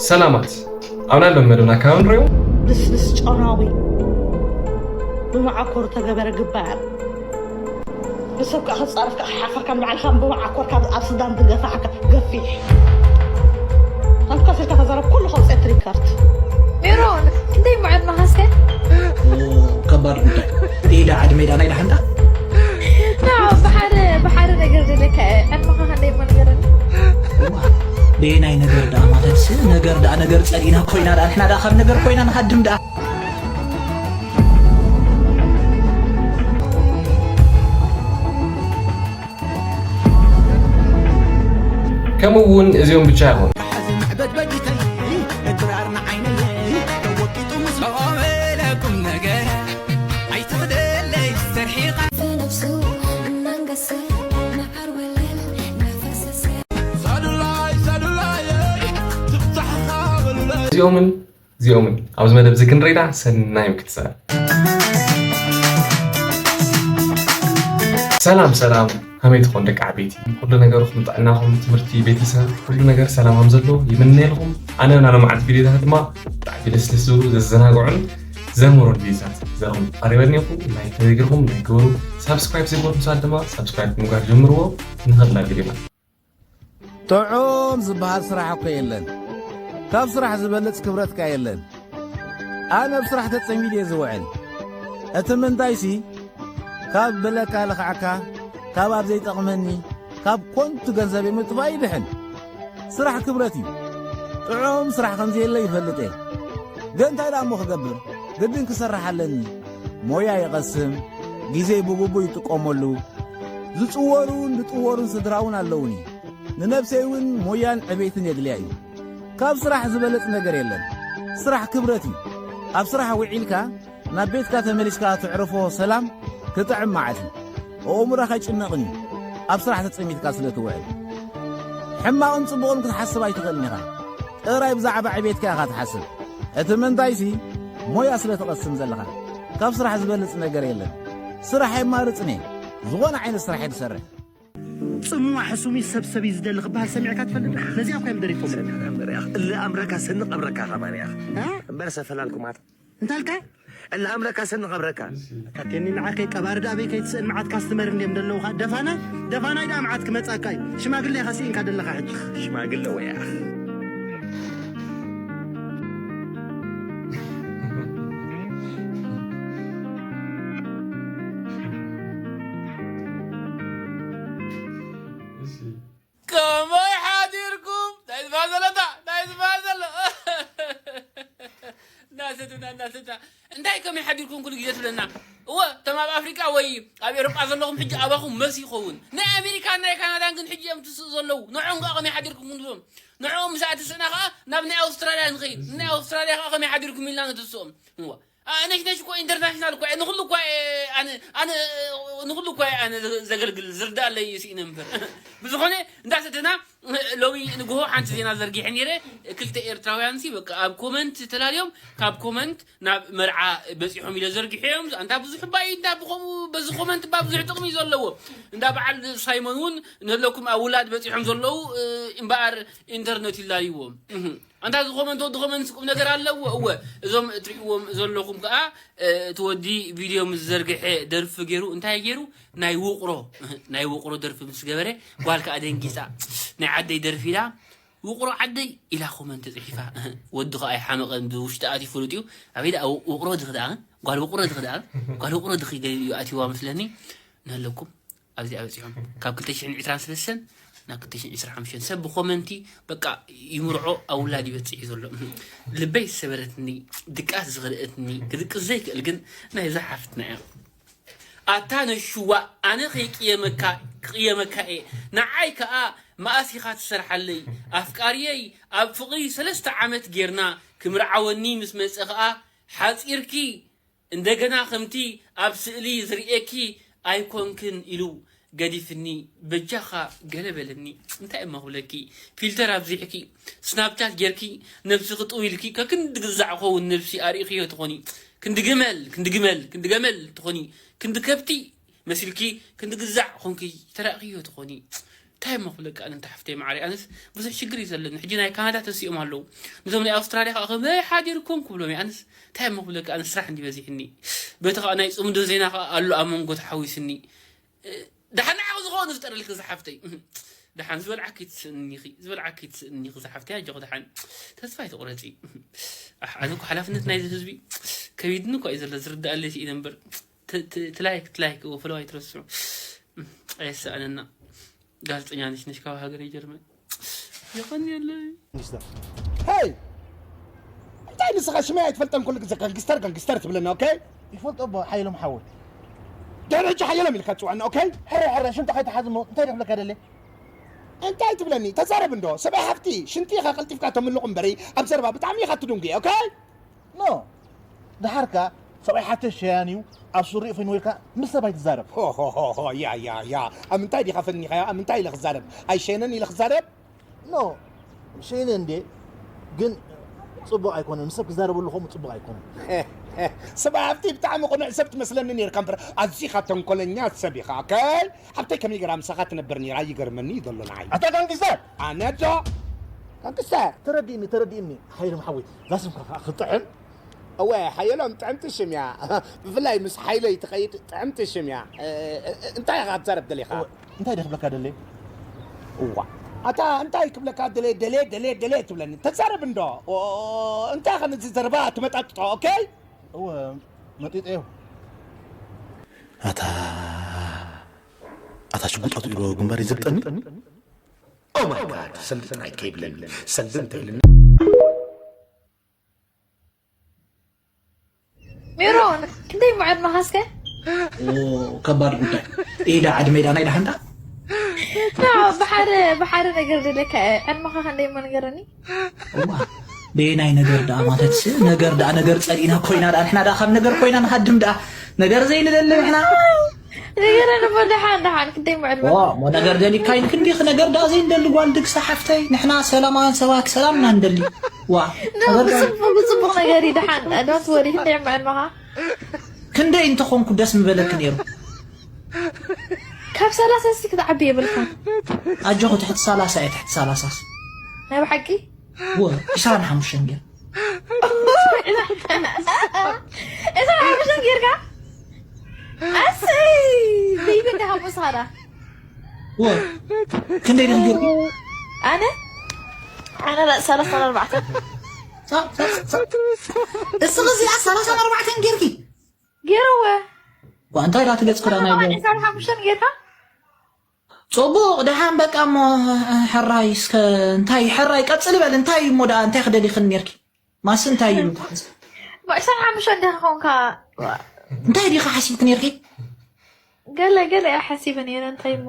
ሰላማት፣ ኣብ ናይ ሎም መደብና ካብ ንሪኦ። ልስልስ ጨራዊ ብመዓኮር ተገበረ ግባር ንሰብ ከዓ ክፃረፍ ከዓ ሓፈርካ ንባዕልካ ብመዓኮር ካብ ኣብ ስዳን ዝገፋሕካ ገፊሕ ኣንካ ስልካ ተዛረብ ኩሉ ከውፅአ ትሪከርት ሜሮን ክንደይ መዓልቲ መኻስከ ከባድ ጉዳይ ሜዳ ዓድ ሜዳ ናይ ዳሕንዳ ብሓደ ብሓደ ነገር ዘለካ ዕድመኻ ክንደይ እሞ ንገረኒ ደየናይ ነገር ደኣ ማለት ነገር ደኣ ነገር ጸሊና ኮይና ደኣ ንሕና ደኣ ካብ ነገር ኮይና ንሃድም ደኣ ከምኡ እውን እዚኦም ብቻ ይኹን እዚኦምን እዚኦምን ኣብዚ መደብ እዚ ክንረዳ ሰናይ ምክትሳል ሰላም ሰላም ከመይ ትኾን ደቂ ዓበይቲ ኩሉ ነገርኩም ጥዕናኹም ትምህርቲ ቤተሰብ ኩሉ ነገር ሰላም ከም ዘሎ ይምነየልኩም ኣነ ናሎም ዓንት ቪዲዮታት ድማ ብጣዕሚ ደስ ደስ ዝብሉ ዘዘናግዑን ዘምህሩን ቪዲዮታት ዘኹም ቀሪበልኒኹ ላይክ ተዘይገርኩም ላይክ ግበሩ ሳብስክራይብ ዘይገበርኩም ሰባት ድማ ሳብስክራይብ ምግባር ጀምርዎ ንኸድና ቪዲዮና ጥዑም ዝበሃል ስራሕ እኮ የለን። ካብ ስራሕ ዝበልጽ ክብረትካ የለን። ኣነ ኣብ ስራሕ ተጸሚድ እየ ዝውዕል። እቲ ምንታይሲ ካብ ብለካ ልኽዓካ፣ ካብ ኣብ ዘይጠቕመኒ፣ ካብ ኮንቱ ገንዘብ የምጥፋእ ይድሕን። ስራሕ ክብረት እዩ። ጥዑም ስራሕ ከም ዘየለ ይፈልጥ እየ። ግን እንታይ ደኣ እሞ ክገብር? ግድን ክሰርሕ ኣለኒ። ሞያ ይቐስም፣ ግዜይ ብግቡእ ይጥቀመሉ። ዝጽወሩን ዝጥወሩን ስድራ እውን ኣለውኒ። ንነብሰይ እውን ሞያን ዕቤትን የድልያ እዩ። ካብ ስራሕ ዝበለጽ ነገር የለን። ስራሕ ክብረት እዩ። ኣብ ስራሕ ውዒልካ ናብ ቤትካ ተመሊስካ ተዕርፎ ሰላም ክጥዕም መዓት እዩ። ኣእምሮኻ ኣይጭነቕን እዩ። ኣብ ስራሕ ተጸሚድካ ስለ ትውዕል። ሕማቕን ጽቡቕን ክትሓስብ ኣይትኽእልን ኢኻ። ጥራይ ብዛዕባ ዕቤትካ ኢኻ ትሓስብ። እቲ ምንታይሲ ሞያ ስለ ትቐስም ዘለኻ። ካብ ስራሕ ዝበልጽ ነገር የለን። ስራሕ የማርጽን እየ። ዝኾነ ዓይነት ስራሕ እየ ዝሰርሕ። ጽሙዋ ሕሱሚ ሰብሰቢ ዝደሊ ክበሃል ሰሚዕካ ትፈልጥ ዶ? ነዚኣ እኳ እዮም ደሪፎም። እለ ኣምረካ ሰኒ ቀብረካ ከማን እያ። እምበር ሰፈላልኩማት። እንታልካ? እለ ኣምረካ ሰኒ ቀብረካ። ካቴኒ ንዓኸይ ቀባሪ ዳ ኣበይ ከይትስእን መዓት ካስትመር እንድዮም ደለውኻ። ደፋናይ? ደፋናይ ዳ መዓት ክመጻካ እዩ። ሽማግለ ኢኻ ስኢንካ ደለኻ ሕጂ። ሽማግለ ወያ። ከመይ ሓዲርኩም? እንታይ ዝበሃል ዘሎ እንታ? እንታይ ዝበሃል ዘሎ? እናሰትና እናሰትና እንታይ ከመይ ሓዲርኩም ኩሉ ግዜ ትብለና? እወ እቶም ኣብ ኣፍሪቃ ወይ ኣብ ኤሮጳ ዘለኹም ሕጂ ኣባኹም መስ ይኸውን ናይ ኣሜሪካን ናይ ካናዳን ግን ሕጂ እዮም ትስእ ዘለዉ ንዖም ከኣ ከመይ ሓዲርኩም ክንብሎም ንዕኦም ምስ ኣትስእና ከኣ ናብ ናይ ኣውስትራልያ ንኸይድ ናይ ኣውስትራልያ ከኣ ከመይ ሓዲርኩም ኢልና ንትስኦም እወ ነሽነሽ እኮ ኢንተርናሽናል እኮ ንኩሉ እኮ ኣነ ኣነ ንኩሉ እኮ ኣነ ዘገልግል ዝርዳእ ኣለይ ስኢነ እምበር ብዝኾነ እንዳሰተና ሎሚ ንግሆ ሓንቲ ዜና ዘርጊሐ ነይረ ክልተ ኤርትራውያን ሲ በቃ ኣብ ኮመንት ተላልዮም ካብ ኮመንት ናብ መርዓ በፂሖም ኢለ ዘርጊሐዮም ኣንታ ብዙሕ ባይ እንዳ ብኸምኡ በዚ ኮመንት ባ ብዙሕ ጥቕሚ ዘለዎ እንዳ በዓል ሳይሞን እውን ንህለኩም ኣብ ውላድ በፂሖም ዘለዉ እምበኣር ኢንተርነት ይላልይዎም ኣንታ እዚ ኮመንት ወዲ ኮመንት ቁም ነገር ኣለዎ እወ እዞም እትሪእዎም ዘለኹም ከዓ እቲ ወዲ ቪድዮ ምስ ዘርግሐ ደርፊ ገይሩ እንታይ ገይሩ ናይ ውቕሮ ናይ ውቕሮ ደርፊ ምስ ገበረ ጓል ከዓ ደንጊፃ ናይ ዓደይ ደርፊ ኢላ ውቕሮ ዓደይ ኢላ ኮመንት ፅሒፋ ወዲ ከዓ ኣይሓመቐን ብውሽጢ ኣትዩ ፍሉጥ እዩ ኣበይ ደኣ ውቕሮ ድኺ ደኣ ጓል ውቕሮ ድኺ ደኣ ጓል ውቕሮ ድኺ ገይሩ እዩ ኣትይዋ መስለኒ ንሃለኩም ኣብዚኣ በፂሖም ካብ ክልተ ሽሕን ዕስራን ሰለስተን ናብ ክልተ ሽሕን ዕስራን ሓሙሽተን ሰብ ብኮመንቲ በቃ ይምርዖ ኣውላድ ይበፅሕ እዩ ዘሎ ልበይ ዝሰበረትኒ ድቃስ ዝኽልእትኒ ክድቅስ ዘይክእል ግን ናይዛ ሓፍትና እያ ኣታ ነሽዋ ኣነ ከይቅየመካ ክቅየመካ እየ ንዓይ ከዓ መኣስ ኢኻ ትሰርሓለይ ኣፍቃርየይ ኣብ ፍቅሪ ሰለስተ ዓመት ጌርና ክምርዓወኒ ምስ መፀ ከዓ ሓፂርኪ እንደገና ከምቲ ኣብ ስእሊ ዝርእየኪ ኣይኮንክን ኢሉ ገዲፍኒ በጃኻ ገለ በለኒ እንታይ እሞ ክብለኪ ፊልተር ኣብዚሕኪ ስናፕቻት ጌርኪ ነብስኺ ጥው ኢልኪ ከክንዲ ግዛዕ ኸውን ነብሲ ኣርኢኽዮ ትኾኒ ክንዲ ግመል ክንዲ ግመል ክንዲ ገመል ትኾኒ ክንዲ ከብቲ መሲልኪ ክንዲ ግዛዕ ኾንኪ ተራእኽዮ ትኾኒ እንታይ እሞ ክብለካ ኣነ፣ እንተ ሓፍተይ ማዕረይ፣ ኣነስ ብዙሕ ሽግር እዩ ዘለኒ። ሕጂ ናይ ካናዳ ተሲኦም ኣለዉ። ነዞም ናይ ኣውስትራልያ ከኣ ከመይ ሓዲርኩም ክብሎም እየ። ኣነስ እንታይ እሞ ክብለካ ኣነ፣ ስራሕ እንዲ በዚሕኒ። በቲ ከኣ ናይ ጽምዶ ዜና ከኣ ኣሎ ኣብ መንጎ ተሓዊስኒ። እ፣ ደሓን ንዓኹ ዝኾኑ ዝጠረልኪ ዝሓፍተይ። ደሓን ዝበልዓኪ ትስእኒ ኢኺ፣ ዝበልዓኪ ትስእኒ ኢኺ ዝሓፍተይ፣ ኣጆኺ ደሓን። ተስፋ ኣይትቑረጺ። ኣሕ፣ ኣነ እኮ ሓላፍነት ናይዚ ህዝቢ ከቢድኒ እኮ እዩ ዘሎ፣ ዝርዳኣለይ ስኢነ እምበር። ት-፣ ት-፣ ትላይክ፣ ትላይክ፣ እዎ፣ ፈለዋ ኣይትረስዑ። ኣየሰኣነና። ጋዜጠኛ ነሽ፣ ነሽ ካብ ሃገረይ ጀርመን። የቐንየለይ። ጋንግስተር። ሄይ! እንታይ ንስኻ ሽመይ ኣይትፈልጠን ኩሉ ግዜ ጋንግስተር፣ ጋንግስተር ትብለኒ፣ ኦኬ? ይፈልጦ እባ ሓየሎም ሓወይ። ድሕሪ ሕጂ ሓየሎም ኢልካ ትጽውዐኒ፣ ኦኬ? ሕረ፣ ሕረ፣ ሽንጣ ከይትሓዝ እሞ እንታይ ደሕለካ ደለ? እንታይ ትብለኒ? ተዛረብ እንዶ። ሰብኣይ ሃፍቲ፣ ሽንቲ ኢኻ ቀልጢፍካ ተምልቑ እምበሪ፣ ኣብ ዘረባ ብጣዕሚ ኢኻ ትድንጉ፣ ኦኬ? ኖ። ደሓርካ ሰብኣይ ሓተሽ ሸያን እዩ፣ ኣብ ሱሪ ኮይኑ ኢልካ ምስ ሰብ ኣይትዛረብ። ሆ፣ ሆ፣ ሆ፣ ሆ፣ ያ፣ ያ፣ ያ። ኣብ ምንታይ ዲኻ ፈኒኻዮ? ኣብ ምንታይ ኢለ ክዛረብ? ኣይሸነን ኢለ ክዛረብ? ኖ፣ ሸይነ እንዴ፣ ግን ጽቡቕ ኣይኮነን። ምስ ሰብ ክዛረበሉ ከምኡ ጽቡቕ ኣይኮነን። ሰብኣይ ሃፍቲ ብጣዕሚ ቅኑዕ ሰብ ትመስለኒ ነይርካ እምበር፣ ኣዚኻ ተንኮለኛ ሰብ ኢኻ። ኦኬ? ሃብተይ ከመይ ገይራ ምሳኻ ትነብር ነይራ ይገርመኒ እዩ ዘሎ ንዓይ። ኣታ ጋንግስተር! ኣነ ዶ? ጋንግስተር! ተረዲእኒ፣ ተረዲእኒ፣ ሓይሎም ሓወይ። እዛ ስምካ ከኣ ክጥዕም። እወ፣ ሓየሎም ጥዕምቲ ሽም እያ። ብፍላይ ምስ ሓይለይ ትኸይድ ጥዕምቲ ሽም እያ። እ፣ እ፣ እ፣ እንታይ ኢኻ ክትዛረብ ደሊኻ? እወ፣ እንታይ ድየ ክብለካ ደልየ? እዋ። ኣታ እንታይ ክብለካ ደልየ፣ ደልየ፣ ደልየ፣ ደልየ ትብለኒ? ተዛረብ እንዶ። ኦ፣ እንታይ ኸ ነዚ ዘረባ ትመጣጥጦ፣ ኦኬ? እወ፣ መጢጠዮ። ኣታ፣ ኣታ ሽጉጥ ኣትኢሉ ግንባር ይዘብጠኒ። Oh my God፣ ሰልዲ ጥራይ ከይብለኒ፣ ሰልዲ እንተኢልኒ። ሜሮን፣ ክንደይ እሞ ዕድመኻ እስከ? ኦ፣ ከባድ ጉዳይ። ኢዳ ዕድመ ኢዳ ናይ ደሓንዳ? ታ፣ ብሓደ፣ ብሓደ ነገር ደለካ፣ ዕድመኻ ክንደይ እሞ ንገረኒ? እዋ፣ በየናይ ነገር ደኣ ማለት፣ ነገር ደኣ፣ ነገር ጸሊእና ኮይና ደኣ፣ ንሕና ደኣ ካብ ነገር ኮይና ንሃድም ደኣ፣ ነገር ዘይንደሊ ንሕና። ንገረኒ እሞ ደሓን፣ ደሓን፣ ክንደይ እሞ ዕድመ? ዋ፣ እሞ ነገር ደሊካይ ንክንዲኽ ነገር ደኣ ዘይንደሊ ጓል ድግሳ ሓፍተይ፣ ንሕና ሰላማውያን ሰባት ሰላም ኢና ንደሊ። ዋ፣ ኖ፣ ነገር ደኣ ብጽቡቕ፣ ብጽቡቕ ነገር እዩ፣ ደሓን፣ don't worry፣ ክንደይ እሞ ዕድመኻ? ክንደይ እንተኾንኩ ደስ ምበለኪ ነይሩ? ካብ ሰላሳ እስቲ ክትዓቢ የብልካን። ኣጆኹ ትሕቲ ሰላሳ እየ፣ ትሕቲ ሰላሳ። ናይ ብሓቂ? ወ፣ ዕስራን ሓሙሽተን ገይረ። ዕስራን ሓሙሽተን ጌርካ? ኣሰይ! በይበ እንዳ ሃሙስ ሃላ። ወ፣ ክንደይ ዲኺ ጌርኪ? ኣነ? ኣነ ላ-፣ ሰላሳን ኣርባዕተን። ሳ-፣ ሳ-፣ ሳ-፣ እስኺ እዚኣ ሰላሳን ኣርባዕተን ጌርኪ? ገይረወ። ዋ፣ እንታይ ዳ ትገጽ ክዳን ኣይገ-፣ ዕስራን ሓሙሽተን ጌርካ? ጽቡቕ፣ ደሓን በቃ እሞ፣ ሕራይ እስከ፣ እንታይ፣ ሕራይ ቀጽሊ በል፣ እንታይ እዩ እሞ ደኣ፣ እንታይ ክደሊኽን ኔርኪ? ማስ እንታይ እዩ ተሓስ-? ባ-፣ ዕስራን ሓሙሽተን ዲኻ ኾንካ? እንታይ ዲኻ ሓሲብክ ኔርኪ? ገለ፣ ገለ እየ ሓሲበ ኔረ፣ እንታይ እሞ?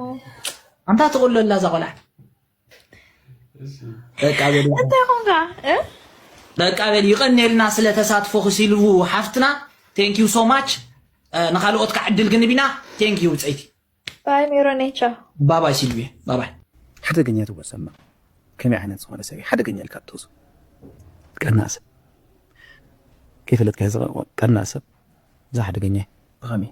ኣንታ ትቕሎ ኣላ እዛ ቆልዓ። በቃ በሊ። እንታይ ኾንካ? እ? በቃ በሊ፣ ይቐንየልና ስለ ተሳትፎኺ ሲልቡ ሓፍትና። Thank you so much። እ፣ ንኻልኦት ከዓ ዕድል ክንብ ኢና። Thank you ብጸይቲ። ባይ ሜሮነይ፣ ቻው። ባባይ ሲልቪየ፣ ባባይ። ሓደገኛ ትወሰማ። ከመይ ዓይነት ዝኾነ ሰብ እዩ ሓደገኛ ኢልካ ትወስዶ? ቀናእ ሰብ። ከይፈለጥካዮ ዝቐ-፣ ቀናእ ሰብ። እዛ ሓደገኛ እዩ። ብኸመይ?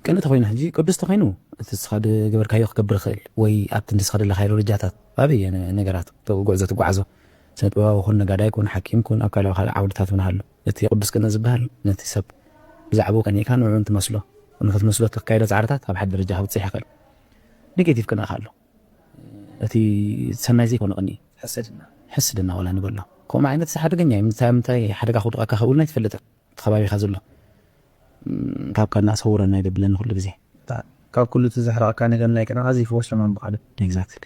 ቅንእ ተኾይኑ፣ ሕጂ ቅዱስ ተኾይኑ፣ እቲ ንስኻ ዝገበርካዮ ክገብር ይኽእል፣ ወይ ኣብቲ ንስኻ ዘለኻዮ ደረጃታት፣ ኣበየ ነ-፣ ነገራት፣ ተ-፣ ጉዕዞ ትጓዓዞ፣ ስነ ጥበባዊ ኩን፣ ነጋዳይ ኩን፣ ሓኪም ኩን፣ ኣብ ካልእ፣ ካልእ ዓውድታት እውን ኣሎ። እቲ ቅዱስ ቅንእ ዝበሃል፣ ነቲ ሰብ ብዛዕባኡ ቀኒእካ ንዕኡ እንትመስሎ፣ ንኽትመስሎ እተካይዶ ጻዕርታት ኣብ ሓደ ደረጃ ከብጽሕ ይኽእል። ኔጌቲቭ ቅንእ ኣሎ። እቲ ሰናይ ዘይኮነ ቅንኢ። ሕስድና። ሕስድና ዋላ ንበሎ። ከምኡ ዓይነት ሓደገኛ እዩ። ምንታይ፣ ምንታይ ሓደጋ ክውድቐካ ከብሉና ኣይትፈልጥን። እቲ ከባቢኻ ዘሎ። እም፣ ካብ ካና ሰውረና ይደብለኒ ኩሉ ግዜ። እታ ካብ ኩሉ እቲ ዘሕርቐካ ነገር ናይ ቅንኢ፣ ኣዚ ፈወስ ለማን ብኻደ። ኤግዛክትሊ።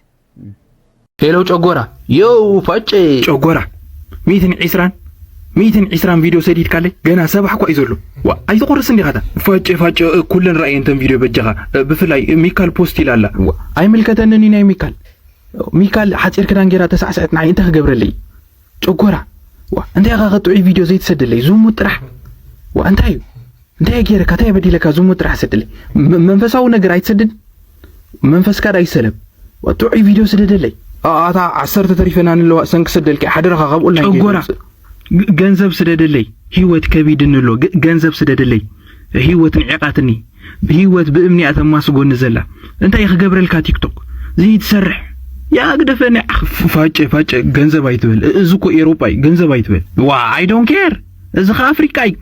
ሄሎ ጨጎራ፣ ዮው ፋጨ። ጨጎራ፣ ሚእትን ዕስራን፣ ሚእትን ዕስራን ቪድዮ ሰዲድካለይ፣ ገና ሰባሕ እኳ እዩ ዘሎ። ዋ፣ ኣይትቑርስ እንዲኻ እታ። ፋጨ፣ ፋጨ፣ እ፣ ኩለን ረኣየን እተን ቪድዮ በጃኻ። እ፣ ብፍላይ፣ እ፣ ሚካል ፖስት ኢላ ኣላ። ዋ፣ ኣይምልከተንን እዩ ናይ ሚካል። ሚካል ሓጺር ክዳን ጌራ ተሳዕስዐት ንዓይ እንታይ ክገብረለይ? ጨጎራ። ዋ፣ እንታይ ኢኻ ጥዑይ ቪድዮ ዘይትሰደለይ? ዝሙት ጥራሕ። ዋ፣ እንታይ እዩ? እንታይ ገይረካ? እንታይ በዲለካ? ዝሙት ጥራሕ ሰደለይ። መ-፣ መንፈሳዊ ነገር ኣይትሰድድ? መንፈስካ ዳ ይሰለም? ዋ፣ ጥዑይ ቪድዮ ስደደለይ። ኣ-፣ ኣታ ዓሰርተ ተሪፈና ንለዋ ሰንክ ሰደልኪ። ሓደራኻ ካብኡ ኦንላይን ጨጎራ። ገይረ ግ-፣ ገንዘብ ስደደለይ። ህይወት ከቢድኒ ኣሎ። ግ-፣ ገንዘብ ስደደለይ። ህይወት ንዒቓትኒ። ብህይወት ብእምኒ እያ ተማስጎኒ ዘላ። እንታይ ክገብረልካ ቲክቶክ ዘይትሰርሕ? ያ ግደፈኒ። ፋጨ ፋጨ ገንዘብ ኣይትበል። እዚ እኮ ኤሮጳ እዩ፣ ገንዘብ ኣይትበል። ዋ፣ I don't care። እዚ ከ ኣፍሪቃ እዩ።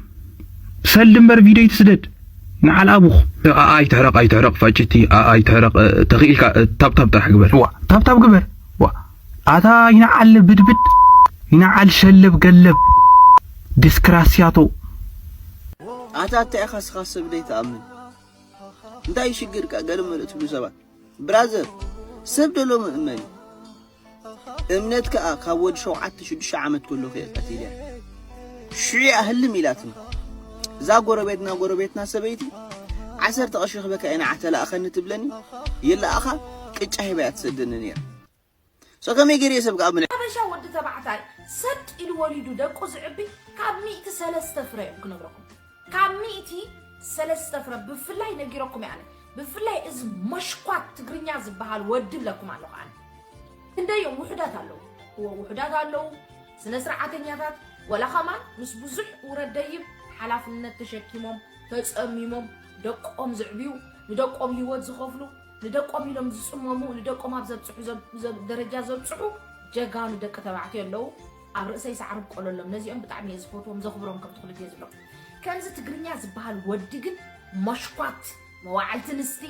ሰልዲ እምበር ቪድዮ ይትስደድ። ንዓል ኣቡኽ። ኣኣ ኣይትሕረቕ፣ ኣይትሕረቕ ፋጭቲ፣ ኣኣ ኣይትሕረቕ። ተኽኢልካ ታብታብ ጥራሕ ግበር። ዋ፣ ታብታብ ግበር። ዋ፣ ኣታ ይንዓል ብድብድ፣ ይንዓል ሸለብ ገለብ፣ ዲስክራስያቶ። ኣታ እንታይ ኢኻ ስኻ ሰብ ዘይትኣምን? እንታይ እዩ ሽግርካ? ገለ መለ ትብሉ ሰባት። ብራዘር፣ ሰብ ደሎ ምእመን እዩ። እምነት ከኣ ካብ ወዲ ሸውዓተ ሽዱሽተ ዓመት ከሎ ከ ቀቲልያ። ሽዑ እያ ህልም ኢላትኒ። እዛ ጎረቤትና፣ ጎረቤትና ሰበይቲ፣ ዓሰርተ ቅርሺ ክበካ እየ ንዓ ተላእኸኒ ትብለኒ፣ ይለኣኻ ቅጫ ሂባ እያ ትሰደኒ ነይራ። ሶ ከመይ ገይረ እየ ሰብ ክኣምን? ሓበሻ ወዲ ተባዕታይ ሰጥ ኢሉ ወሊዱ ደቁ ዝዕቢ ካብ ሚእቲ ሰለስተ ፍረ እዮም ክነግረኩም። ካብ ሚእቲ ሰለስተ ፍረ፣ ብፍላይ ነጊረኩም እየ ኣነ። ብፍላይ እዚ መሽኳት ትግርኛ ዝበሃል ወዲ ብለኩም ኣለኹ ኣነ። ክንደይ እዮም ውሑዳት ኣለዉ። እዎ ውሑዳት ኣለዉ። ስነ ስርዓተኛታት ወላ ከማን ምስ ብዙሕ ውረድ ደይብ ሓላፍነት ተሸኪሞም ተጸሚሞም ደቆም ዝዕብዩ፣ ንደቆም ህይወት ዝኸፍሉ፣ ንደቆም ኢሎም ዝጽመሙ፣ ንደቆም ኣብ ዘብጽሑ ዘብ-፣ ዘብ-፣ ደረጃ ዘብጽሑ ጀጋኑ ደቂ ተባዕትዮ ኣለዉ። ኣብ ርእሰይ ሳዕሪ ብቆሎ ኣሎም። ነዚኦም ብጣዕሚ እየ ዝፈትዎም፣ ዘኽብሮም፣ ከምቲ ኩሉ ግዜ ዝብሎም። ከምዚ ትግርኛ ዝበሃል ወዲ ግን መሽኳት፣ መዋዕልቲ ንስቲ፣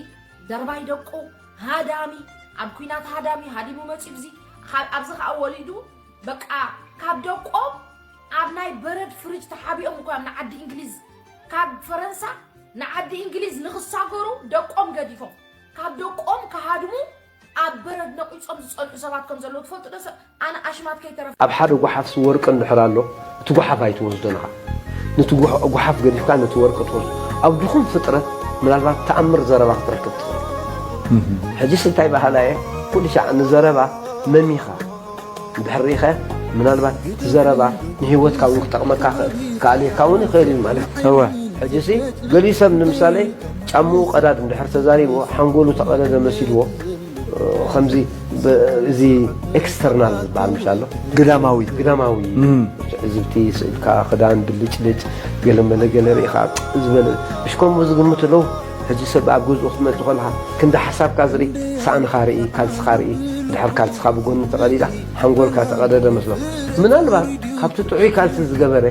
ደርባይ ደቁ፣ ሃዳሚ፣ ኣብ ኲናት ሃዳሚ፣ ሃዲሙ መጺኡ፣ ኣብዚ፣ ካብ፣ ኣብዚ ከኣ ወሊዱ፣ በቃ፣ ካብ ደቆም ኣብ ናይ በረድ ፍሪጅ ተሓቢኦም እኮ እዮም ንዓዲ እንግሊዝ፣ ካብ ፈረንሳ ንዓዲ እንግሊዝ ንኽሳገሩ ደቆም ገዲፎም፣ ካብ ደቆም ክሃድሙ ኣብ በረድ ነቒጾም ዝጸንሑ ሰባት ከም ዘለዉ ትፈልጡ ዶ? ሰብ፣ ኣነ ኣሽማት ከይተረፈ። ኣብ ሓደ ጓሓፍሲ ወርቂ እንድሕር ኣሎ፣ እቲ ጓሓፍ ኣይትወስዶን ኢኻ። ነቲ ጓሕ-፣ ጓሓፍ ገዲፍካ ነቲ ወርቂ ትወስዶ። ኣብ ድኹም ፍጥረት ምናልባት ተኣምር ዘረባ ክትረክብ ትኽእል። ሕጂስ እንታይ በሃላይ እየ? ኩሉ ሻዕ ንዘረባ መሚኻ እንድሕር ርኢኸ፣ ምናልባት እቲ ዘረባ ንህይወትካ እውን ክጠቕመካ ኽእል፣ ክኣልየካ እውን ይኽእል እዩ ማለት እዩ። እወ። ሕጂሲ ገሊኡ ሰብ ንምሳሌ ጫምኡ ቀዳድ እንድሕር ተዛሪብዎ፣ ሓንጎሉ ተቐደደ መሲልዎ፣ ከምዚ ብ-፣ እዚ ኤክስተርናል ዝበሃል ምሽ ኣሎ። ግዳማዊ። ግዳማዊ። እም። ትዕዝብቲ፣ ስእልካ፣ ክዳን፣ ብልጭልጭ፣ ገለ መለ ገለ ርኢኻ ዝበለ፣ እሽ ከምኡ ዝግምቱ ኣለዉ። ሕጂ ሰብ ኣብ ገዝኡ ክትመጽእ ከለኻ፣ ክንዲ ሓሳብካ ዝርኢ፣ ሳእንኻ ርኢ፣ ካልስኻ ርኢ፣ ድሕር ካልስኻ ብጎኒ ተቐዲዳ፣ ሓንጎልካ ተቐደደ መስሎ። ምናልባት ካብቲ ጥዑይ ካልሲ ዝገበረ፣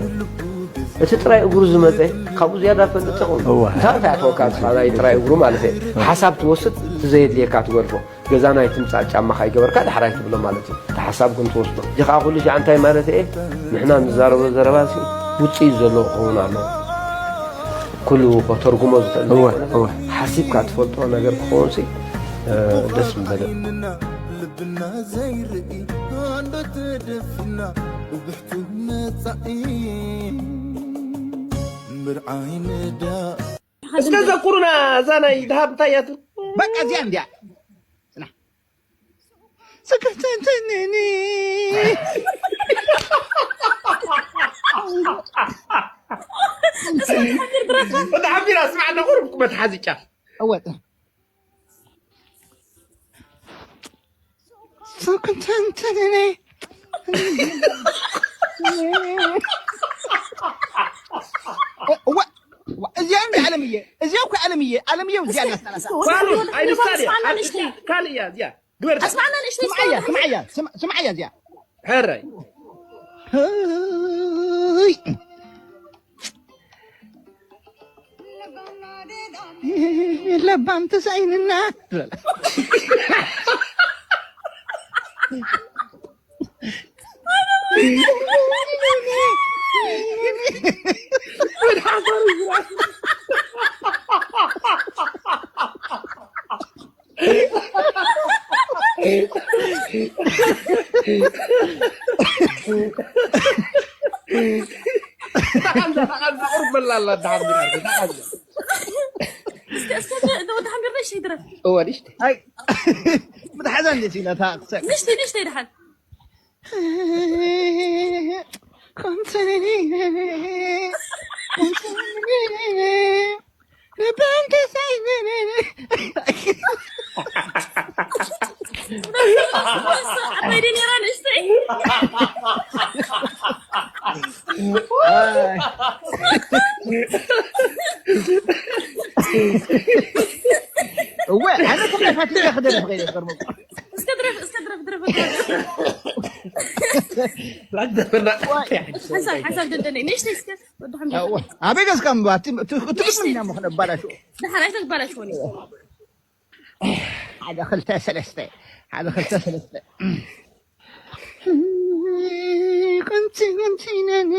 እቲ ጥራይ እግሩ ዝመጸ፣ ካብኡ ዝያዳ ፈልጥ ይኸውን። እወ። እንታይ እንታይ ኣትወካ ንስኻ ናይ ጥራይ እግሩ ማለት እየ። እወ። ሓሳብ ትወስድ፣ እቲ ዘየድልየካ ትገድፎ። ገዛ ናይ ትምጻእ ጫማ ካይገበርካ ዳሕራይ ትብሎ ማለት እዩ። እቲ ሓሳብ ግን ትወስዶ። እዚ ኸኣ ኩሉ ሻዕ እንታይ ማለት እየ? ንሕና ንዛረቦ ዘረባ ሲ ውጽኢት ዘለዎ ክኸውን ኣለዎ። ኩሉ ከተርጉሞ ዝኽእል እወ፣ ዘይኮነ፣ እወ። ሓሲብካ ትፈልጦ ነገር ክኸውን ሲ፣ እ፣ ደስ ምበለ። ልብና ዘይርኢ ኣንዶ ተደፊና ብብሕቱ መጻኢ ምርዓይ ንዳ። እስከ ዘኩሩና እዛ ናይ ደሃብ እንታይ እያ ትብል? በቃ እዚኣ እንድያ። ጽናሕ። ስክፍትንትንኒ። እንዳ ሓቢራ ስማዕ፣ እንዳ ቁሩብ መትሓዚ ጫፍ። እወ። ስክፍትንትንኒ። እወ፣ እወ፣ እዚኣ እንዳ ኣለምየ፣ እዚኣ እኮ ኣለምየ፣ ኣለምየ እዚኣ እስኪ፣ እናስታላሳ። እስኪ፣ ወደ፣ ፋኑስ፣ ወደ፣ ኣይድሳልያ። እስማዕና ንእሽተይ። ካልእ እያ እዚኣ። ግበር። ኣስማዕና ንእሽተይ ስምዓያ፣ እስኪ። ስምዓያ፣ ስም-፣ ስምዓያ እዚኣ። ሕራይ። ህይ። ለባም ተሳኢንና። ተቓንዛ፣ ተቓንዛ፣ ቁሩብ በላ ኣላ፣ ደሓር፣ ደሓር፣ ተቓንዛ። እስከ፣ እስከ፣ ደ-፣ ደ-፣ ወዲ ሓንቢር ንእሽተይ ድረፍ። እወ፣ ንእሽተይ። ኣይ፣ ምትሓዛ እንዴት ኢላ፣ እታ ክሳዕ። ንእሽተይ፣ ንእሽተይ ደሓን። ዓባይ ድያ ነይራ ንእሽተይ? ኣይ። እስከ ድረፍ እስከ ድረፍ ድረፍ ሓሳብ ሓሳብ ደደነ ንእሽተይ እስከ ወዲ ሓምድ ኣበይ ገዝካ ምባ ትግርኛ ምኽነ ባላሽ ድሓር ኣይተባላሽወኒ ሓደ ክልተ ሰለስተ ሓደ ክልተ ሰለስተ ቅንቲ ቅንቲ ነኒ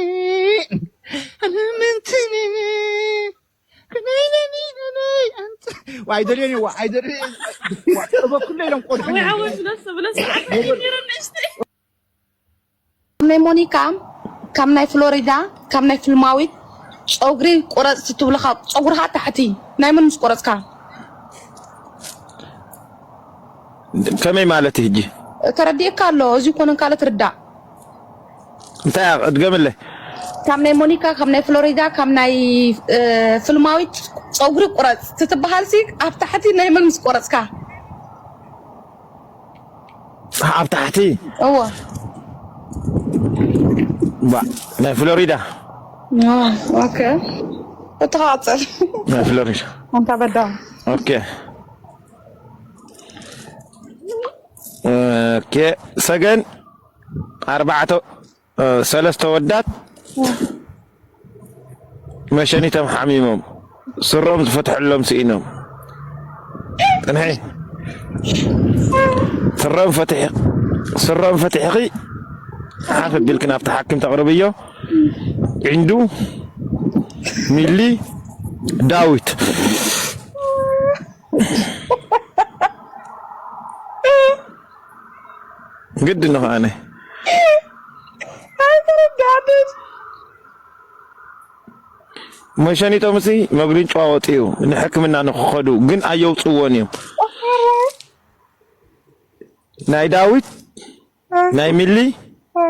ኣነ ምንትኒ ኣይደልዮን ይዋ ኣይደልዮን ጥበብ ኩሉ ኢሎም ቆድሑ ካብ ናይ ሞኒካ ካብ ናይ ፍሎሪዳ ካብ ናይ ፍልማዊት ፀጉሪ ቁረፅ ትብልካ ፀጉርካ ታሕቲ ናይ መን ምስ ቆረፅካ ከመይ ማለት እዩ ሕጂ ተረዲእካ ኣሎ እዚ ኮነ ካልእ ትርዳእ እንታይ እያ? እድገምለይ። ካብ ናይ ሞኒካ፣ ካብ ናይ ፍሎሪዳ፣ ካብ ናይ ፍልማዊት ፀጉሪ ቁረፅ ትትበሃል ሲ ኣብ ታሕቲ ናይ መን ምስ ቆረፅካ? ኣብ ታሕቲ? እወ። ባ ናይ ፍሎሪዳ። ኦኬ። እተኻፀል። ናይ ፍሎሪዳ። ኣንታ በዳ። ኦኬ። ኦኬ ሰገን ኣርባዕተ ሰለስተ ወዳት መሸኒቶም ሓሚሞም ስሮም ዝፈትሐሎም ስኢኖም ፅንሒ ስሮም ፈትሒ ስሮም ፈትሕኺ ሓፍ ቢልክን ኣብቲ ሓኪም ተቕርብዮ ዕንዱ ሚሊ ዳዊት ግድ ንኸኣነ መሸኒጦም ሲ መጉሪን ጨዋወጥ እዩ ንሕክምና ንክኸዱ ግን ኣየውፅዎን እዮም ናይ ዳዊት ናይ ሚሊ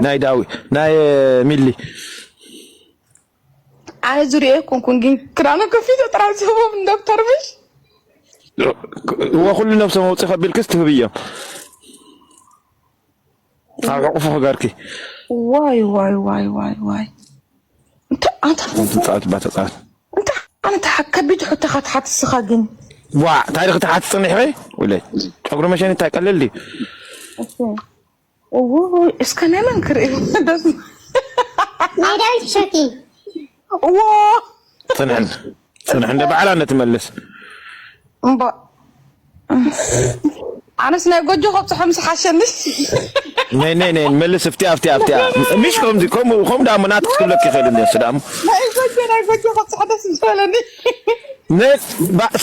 ናይ ዳዊት ናይ ሚሊ ኣነ ዙሪኦ ኣይኮንኩን ግን ክዳኖ ከፊቶ ጥራሕ ዝህቦም ዶክተር ምሽ እወ ኩሉ ነብሶም ኣውፂ ከቢልክስ ትህብዮም ኣብ ሕቁፉ ክገርኪ ዋይ ዋይ ዋይ ዋይ ዋይ እንታይ ኣንታ ትፃወት ባ ተፃወት እንታይ ኣነ ተሓከቢት ሕቶ ክትሓትስኻ ግን ዋ ታሪክ ትሓት ፅኒሕ ወይ ውለይ ጨጉሪ መሸኒ እንታይ ቀልል ድዩ እዎ እስከ ናይ መን ክርኢ ደስ ናይ ዳዊት ሸኪ እዎ ፅንሕን ፅንሕ እንደ ባዕላ ነትመልስ እምባ ኣነስ ናይ ጎጆ ከብፅሖ ምስ ሓሸኒ ናይ ናይ ናይ መልስ ኣብቲ ኣብቲ ኣብቲ ምሽ ከምዚ ከምኡ ከም ዳሞ ናትክ ክብለክ ይኽእል እንደ ስዳሞ ናይ ጎጆ ናይ ጎጆ ከብፅሖ ደስ ዝበለኒ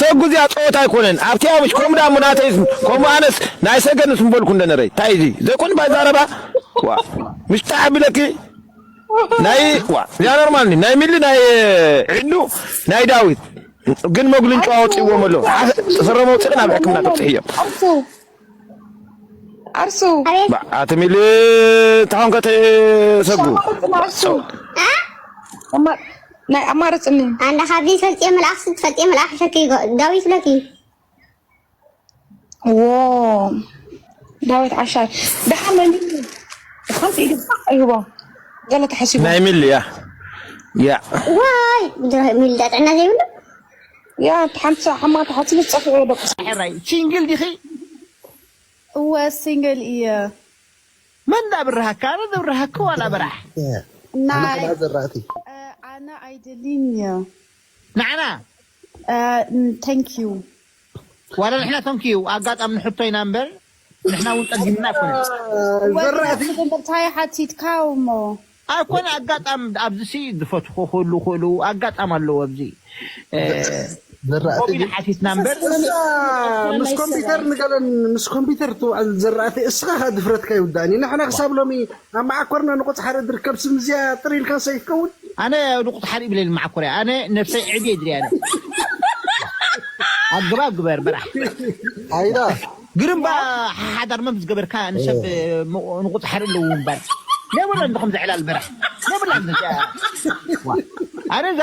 ሰጉ እዚኣ ፀወታ ኣይኮነን ኣብቲ ኣብሽ ከምኡ ዳሞ ናተይ ከምኡ ኣነስ ናይ ሰገንስ ምበልኩ እንደነረይ እንታይ እዚ ዘይኮን ባዛረባ ምሽ ጣዕ ብለኪ ናይ ዋ ያ ኖርማል ናይ ሚሊ ናይ ዕዱ ናይ ዳዊት ግን መጉልንጫ ኣውፅዎም ኣሎ ስረ መውፅእን ኣብ ሕክምና ተብፅሕዮም ኣርሱ ኣቲ ሚሊ ተኾንከ ተሰጉ ናይ ኣማርፅኒ ኣንዳ ካብዚ ፈልጥየ መልኣክ ስትፈልጥየ መልኣክ ሸኪ ዳዊት ለኪ ዎ ዳዊት ዓሻር ደሓን መን ሓንቲ ኢዱ ፋቕ ይህቦ ገለ ተሓሲቡ ናይ ሚሊ እያ ያ ዋይ ሚልዳ ጥዕና ዘይብሉ ያ ሓንቲ ሓማ ተሓሲቡ ዝጠፍዑ ደቂ ሕራይ ሲንግል ዲኺ እወ ሲንግል እየ መን ዳ ብርሃካ ኣነ ዝብርሃካ ዋላ በራሕ ናይ ዘራእቲ ኣነ ኣይደልን እየ ንዓና thank you ዋላ ንሕና thank you ኣጋጣሚ ንሕቶ ኢና እምበር ንሕና እውን ጠጊምና ኣይኮነን ዘራእቲ እንታይ ሓቲትካ እሞ ኣይኮነ ኣጋጣሚ ኣብዚ ሲ ዝፈትኹ ክህሉ ክእሉ ኣጋጣሚ ኣለዎ ኣብዚ ዘራእቲ ኮሚን ሓቲትና እምበር ምስ ኮምፒተር ንገለን ምስ ኮምፒተር ትውዕል ዘራእቲ እስኻ ኸ ድፍረትካ ይውዳእኒ ንሕና ክሳብ ሎሚ ኣብ መዓኮርና ንቑፅሓር እድርከብ ስም እዚኣ ጥር ኢልካ ሰይፍ ከውን ኣነ ንቑፅሓር ይብለል መዓኮርያ ኣነ ነብሰይ ዕብየ ድርያ ኣነ ኣገባብ ግበር በራሕ ኣይዳ ግርምባ ሓሓዳር መምስ ገበርካ ንሰብ ንቑፅሓር ኣለዎ እምበር ነብሎ እንድኹም ዘዕላል በራሕ ነብላ ኣነ ዛ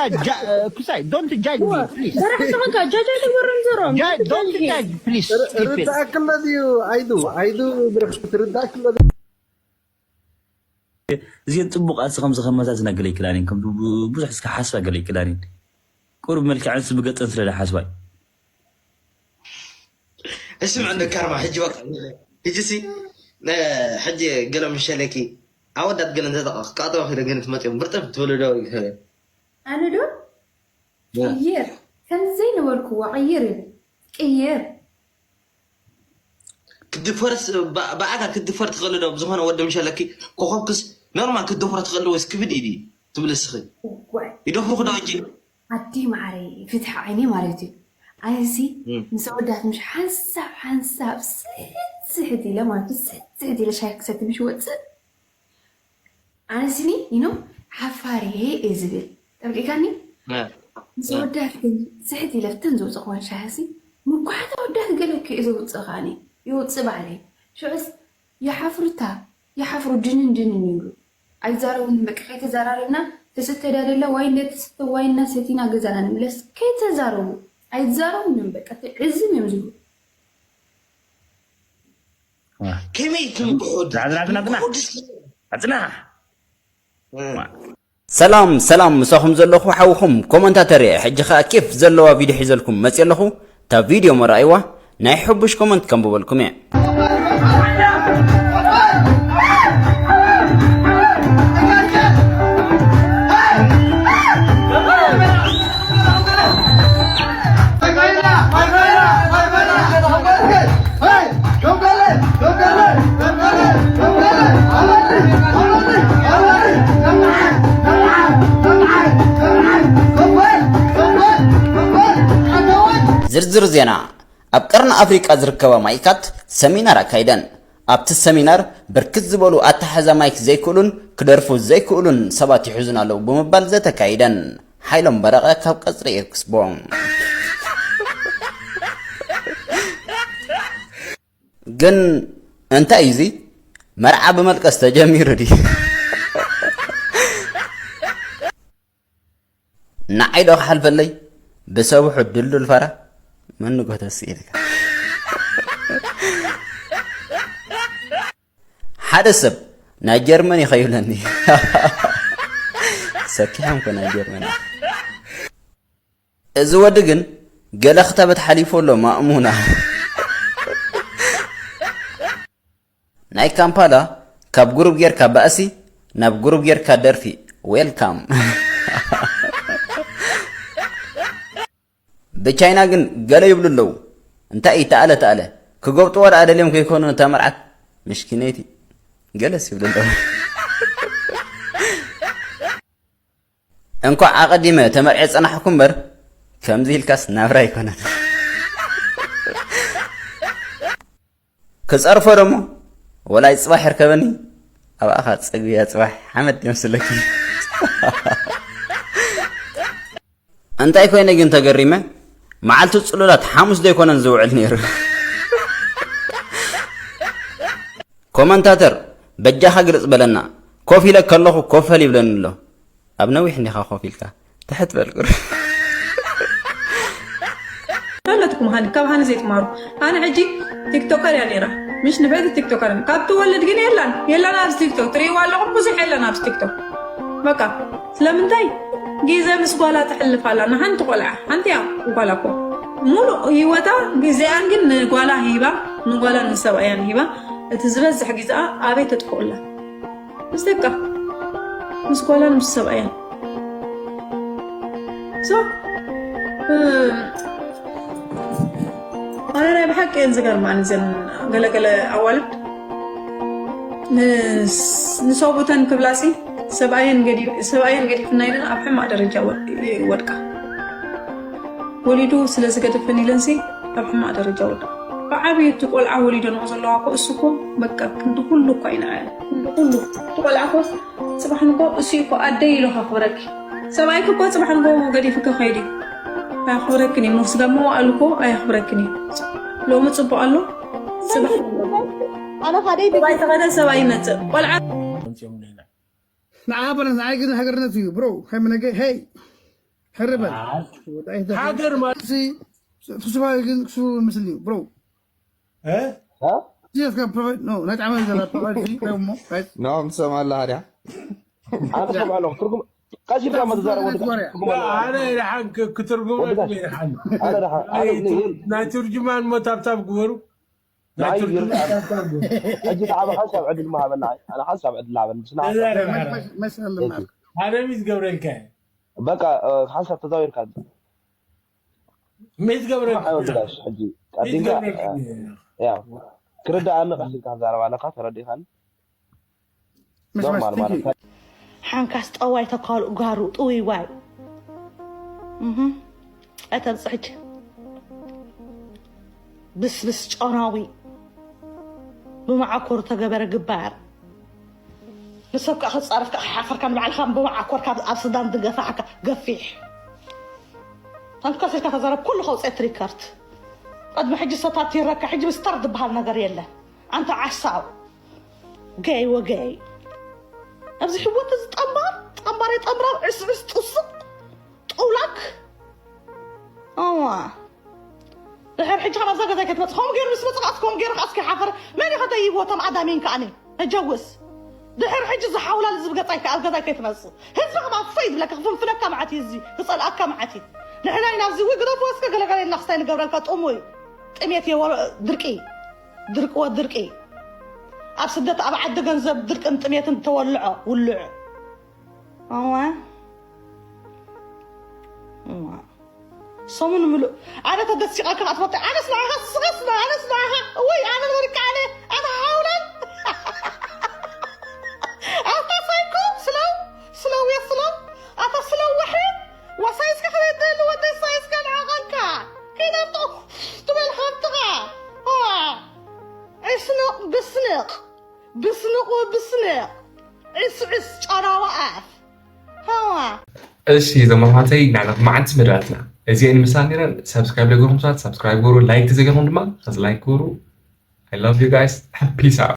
ክሳይ don't judge me please ሰራሕ ተኾንካ ጃጃ ተግበሮም ዘሮም don't judge please ርዳእክለ ድዩ ኣይዱ ኣይዱ ብርክ ትርዳእክለ እዚአን ጽቡቕ ኣስኸም ዝኸመታ ዝነግረ ይክላኒን ከም ብዙሕ እስከ ሓስባ ገለ ይክላኒን ቁሩብ መልክዐን ስብገጠን ስለ ሓስባይ እስምዕ እንዶ ካርማ፣ ሕጂ በቃ፣ ሕጂ ሲ፣ ነ-፣ ሕጂ ገለ ምሸለኪ፣ ኣወዳት ገለ እንተ ተቐ-፣ ክቃጠዋ ኺደ ግን ትመጽኦም፣ ብርጥም ትብሉ ዶ ይኸ-? ኣነ ዶ? ያ። ቅይር፣ ከም ዘይነበርኩዋ ቅይር ኢሉ። ቅይር። ክትድፈርስ፣ ብ-፣ ብኣካ ክትድፈር ትኽእል ዶ? ብዝኾነ ወዲ ምሸለኪ፣ ኮኾብክስ ኖርማል ክትደፍሮ ትኽእል ወይስ ክብድ ኢዲ ትብል እስኺ? እዋይ። ይደፍሩኽ ዶ ሕጂ? ኣዲ ማዕረይ፣ ፍትሒ ዓይኒ ማለት እዩ። ኣነሲ እም። ምስ ኣወዳት ምሽ ሓንሳብ ሓንሳብ ስሕት ስሕት ኢለ ማለት እዩ፣ ስሕት ስሕት ኢለ ሻሂ ክሰቲ ምሽ ወፅእ። ኣነሲኒ፣ you know፣ ሓፋር እየ እየ ዝብል። ተረዲእካኒ? እ። ምስ እ። ኣወዳት ግን ስሕት ኢለ ፍትን ዝውፅእ ክኾን ሻሂ ሲ፣ ምኳሓት ኣወዳት ገለ እኮ እዩ ዘውፅእ ከኣኒ። ይውፅእ ባዕለይ። ሽዑስ ይሓፍሩታ፣ ይሓፍሩ ድንን ድንን ይብሉ። ኣይዛረቡን በቃ ከይተዛራረብና ተስተ ዳደላ ዋይ እንደ ተስተ ዋይ እና ሰቲና ገዛና ንምለስ ከይተዛረቡ ኣይዛረቡን እዮም በቃ ትዕዝም እዮም ዝብሉ። ከመይ ትንብሑ? ዝዓዝና ዝና ዝና። ዝና። ዝና። እ። ሰላም ሰላም፣ ምሳኹም ዘለኹ ሓውኹም ኮመንታተር እየ። ሕጂ ኸኣ ኬፍ ዘለዋ ቪድዮ ሒዘልኩም መፅእ ኣለኹ። እታ ቪድዮ መርኣይዋ፣ ናይ ሕቡሽ ኮመንት ከንብበልኩም እየ። ዝርዝር ዜና። ኣብ ቀርኒ ኣፍሪቃ ዝርከባ ማይካት ሰሚናር ኣካይደን። ኣብቲ ሰሚናር ብርክት ዝበሉ ኣተሓሕዛ ማይክ ዘይክእሉን ክደርፉ ዘይክእሉን ሰባት ይሕዙን ኣለዉ ብምባል ዘተ ኣካይደን። ሓይሎም በረቐ ካብ ቀጽሪ ኤክስፖ። ግን እንታይ እዩ እዚ? መርዓ ብመልቀስ ተጀሚሩ ድዩ? ንዓይ ዶ ክሓልፈለይ? ብሰብሑ ድልዱል ፋራ መንጎ ተስኢልካ። ሓደ ሰብ ናይ ጀርመን እዩ ከይብለኒ። ሰኪሖም እኮ ናይ ጀርመን። እዚ ወዲ ግን ገለ ክታበት ሓሊፉ ኣሎ ማእሙና። ናይ ካምፓላ ካብ ግሩብ ጌርካ ባእሲ ናብ ግሩብ ጌርካ ደርፊ። ዌልካም። ብቻይና ግን ገለ ይብሉ ኣለዉ። እንታይ እዩ ተኣለ ተኣለ? ክጎብጥዎ ደኣ ደልዮም ከይኮኑ ነታ መርዓት ምሽኪነይቲ ገለስ ይብሉ ኣለዉ። እንኳዕ ኣቐዲመ ተመርዐ ጸናሕኩ እምበር፣ ከምዚ ኢልካስ ናብራ ኣይኮነን። ክጸርፎ ደሞ፣ ወላይ ጽባሕ ይርከበኒ፣ ኣብኣኻ ጸግብያ ጽባሕ ሓመድ የምስለኪ። እንታይ ኮይነ ግን ተገሪመ፣ መዓልቲ ጽሉላት ሓሙስ ዶ ኣይኮነን ዝውዕል ነይሩ? ኮመንታተር፣ በጃኻ ግልጽ በለና። ኮፍ ኢለ ከለኹ ኮፈል ይብለኒ ኣሎ። ኣብ ነዊሕ እንዲኻ ኮፍ ኢልካ። ትሕት በል ቁር። ፈለጥኩም ሃኒ፣ ካብ ሃኒ ዘይትማሩ። ኣነ ሕጂ ቲክቶከር እያ ነይራ። ምሽ ንፍዕቲ ቲክቶከር እያ። ካብ ትወልድ ግን የላን። የላን ኣብዚ ቲክቶክ። ትርእይዋ ኣለኹም፣ ብዙሕ የላን ኣብዚ ቲክቶክ። በቃ፣ ስለምንታይ? ግዜ ምስ ጓላ ተሕልፍ ኣላ። ንሓንቲ ቆልዓ፣ ሓንቲ እያ ጓላ እኮ። ሙሉእ ህይወታ፣ ግዜኣን ግን ንጓላ ሂባ፣ ንጓላ ንሰብኣያን ሂባ፣ እቲ ዝበዝሕ ግዜኣ ኣበይ ተጥፍኡ ኣላ? ምስ ደቃ፣ ምስ ጓላን ምስ ሰብኣያን። So፣ እ፣ ኣነ ናይ ብሓቂ እየን ዝገርማኒ እዘን ገለገለ ኣዋልድ። ንስ-፣ ንሰብኡተን ክብላሲ ሰብኣየን ገዲ-፣ ሰብኣየን ገዲፍና ኢለን ኣብ ሕማቕ ደረጃ ወድ-፣ ይወድቃ። ወሊዱ ስለ ዝገደፈን ኢለንሲ ኣብ ሕማቕ ደረጃ ወድቃ። ብዓብዩ እቲ ቆልዓ ወሊደንኦ ዘለዋ እኮ እሱ እኮ በቃ ክንዲ ኩሉ እኮ ኣይነኣየን። ክንዲ ኩሉ። እቲ ቆልዓ እኮ ጽባሕ ንጎ እሱ እኮ ኣደይ ኢሉ ከኽብረኪ። ሰብኣይኪ እኮ ጽባሕ ንጎ ገዲፉ ክኸይድ እዩ። ኣየኽብረክን እዩ። ምስ ጋሞ ኣሉ እኮ ኣየኽብረክን እዩ። ሎሚ ጽቡቕ ኣሎ፣ ጽባሕ ኣነ ካደይ ሰብኣይ ተኸደ ሰብኣይ ይመጽእ። ቆልዓ ንዓ በለስ፣ ንዓይ ግን ሃገርነት እዩ፣ ብሮ። ሃይመነገ፣ ሄይ፣ ሕርበል። ኣይ፣ ወዳይ ሃገር ማለት ሲ፣ ትስፋ ግን ክሱ ምስል እዩ፣ ብሮ። እ? እ? ሲ፣ እስከ ፕሮፋይል፣ ኖ፣ ናይ ጣዕመ ዘላ ፕሮፋይል ሲ፣ ከሞ፣ ጋይስ። ኖ፣ ምሰማ ኣላ ሃርያ። ኣንተ ሰማ ኣለኹ፣ ትርጉም፣ ቀሲልካ መትዛረብ ወዲ፣ ትርጉም ኣለዎ። ኣነ ደሓን ክ-፣ ክትርጉመልኩም እየ ደሓን። ኣነ ደሓን፣ ኣነ ናይ፣ ን-፣ ናይ ትርጅማን መታብታብ ግበሩ። ናይ ቱርኪ ይርዳን። ሕጂ ተዓበ ሓንሳብ ዕድል ምሃበና። ኣነ ሓንሳብ ዕድል ሃበኒ። ብስና ተዛረብ መሽ- ሓራ መሽ- መሽ ዝልናል ኣነ ምስ ገብረልካ በቃ ሓንሳብ ተዛዊርካ ምስ ገብረልካ ሓወድጋሽ ሕጂ ምስ ቀዲምካ ገብረልካ ያ ክርዳኣኒ ቀሊልካ ክዛረብ ኣለካ። ተረዲኻኒ። መሽ ኖርማል መሽ ማለት ትኪ ነው። ሓንካስ ጠዋይ ተካሉ ጋሩ ጥውይዋይ እህ። ኣይተብፅሕኪ ብስብስ ጨናዊ ብመዓኮር ተገበረ ግባር ንሰብ ከዓ ክፃረፍ ከዓ ሓፈርካ ንባዕልካ ብመዓኮር ካብ ኣብ ስዳን ዝገፋሕካ ገፊሕ ኣንካስ ኢልካ ተዛረብ ኩሉ ከውፅኤት ሪከርት ቅድሚ ሕጂ ሰታት ይረካ ሕጂ ምስተር ዝበሃል ነገር የለን ኣንተ ዓሳው ገይ ወገይ ኣብዚ ህይወት እዚ ጠምባር ጠምባር የጠምራር ዕስዕስ ጥስቕ ጥውላክ እዋ ድሕር ሕጂ ካብ ኣብዛ ገዛይ ከይትመፅእ ከምኡ ገይሩ ምስ መፅእ ከኣስ ከምኡ ገይሩ ከኣስ ከይሓፈረ መን እዩ ከደይብዎ እቶም ኣዳሚን ከኣኒ እጀውስ ድሕር ሕጂ ዝሓውላል ዝብ ገፃይ ከ- ኣብ ገዛይ ከይትመፅእ ህዝቢ ከማ ፈይ ዝብለካ ክፍንፍነካ መዓት እዩ እዚ ክፀልኣካ መዓት እዩ ንሕና ኢና ኣብዚ ዊ ግደፍዎ እስከ ገለገለ ኢልና ክስታይ ንገብረልካ ጥሙ እዩ ጥሜት የወ ድርቂ ድርቅዎ ድርቂ ኣብ ስደት ኣብ ዓዲ ገንዘብ ድርቅን ጥሜትን ተወልዖ ውልዑ እዋ እዋ ሰሙን ምሉእ ኣነ ተደሲቐ ከም ኣትፈጥ ኣነስ ንዓኻ ስቐስ ኣነስ ንዓኻ ወይ ኣነ ንበርካ ኣነ ኣነ ሃውለን ኣታ ሳይኮ ስለው ስለው የስለው ኣታ ስለው ወሕሪ ወሳይስካ ከመይ ትህሉ ወደይ ሳይስካ ንዓቐንካ ከይናምጦ ትበል ሃብትኻ እዋ ዕስንቕ ብስንቕ ብስንቕ ወብስንቕ ዕስዕስ ጨራዋ ኣፍ ሃዋ እሺ ዘመርማተይ ናይ መዓንቲ መደባትና እዚአን ምሳን ነረን ሰብስክራይብ ዘይገርኩም ሰባት ሰብስክራይብ ገሩ ላይክ ተዘይገርኩም ድማ ከዚ ላይክ ገሩ I love you guys peace out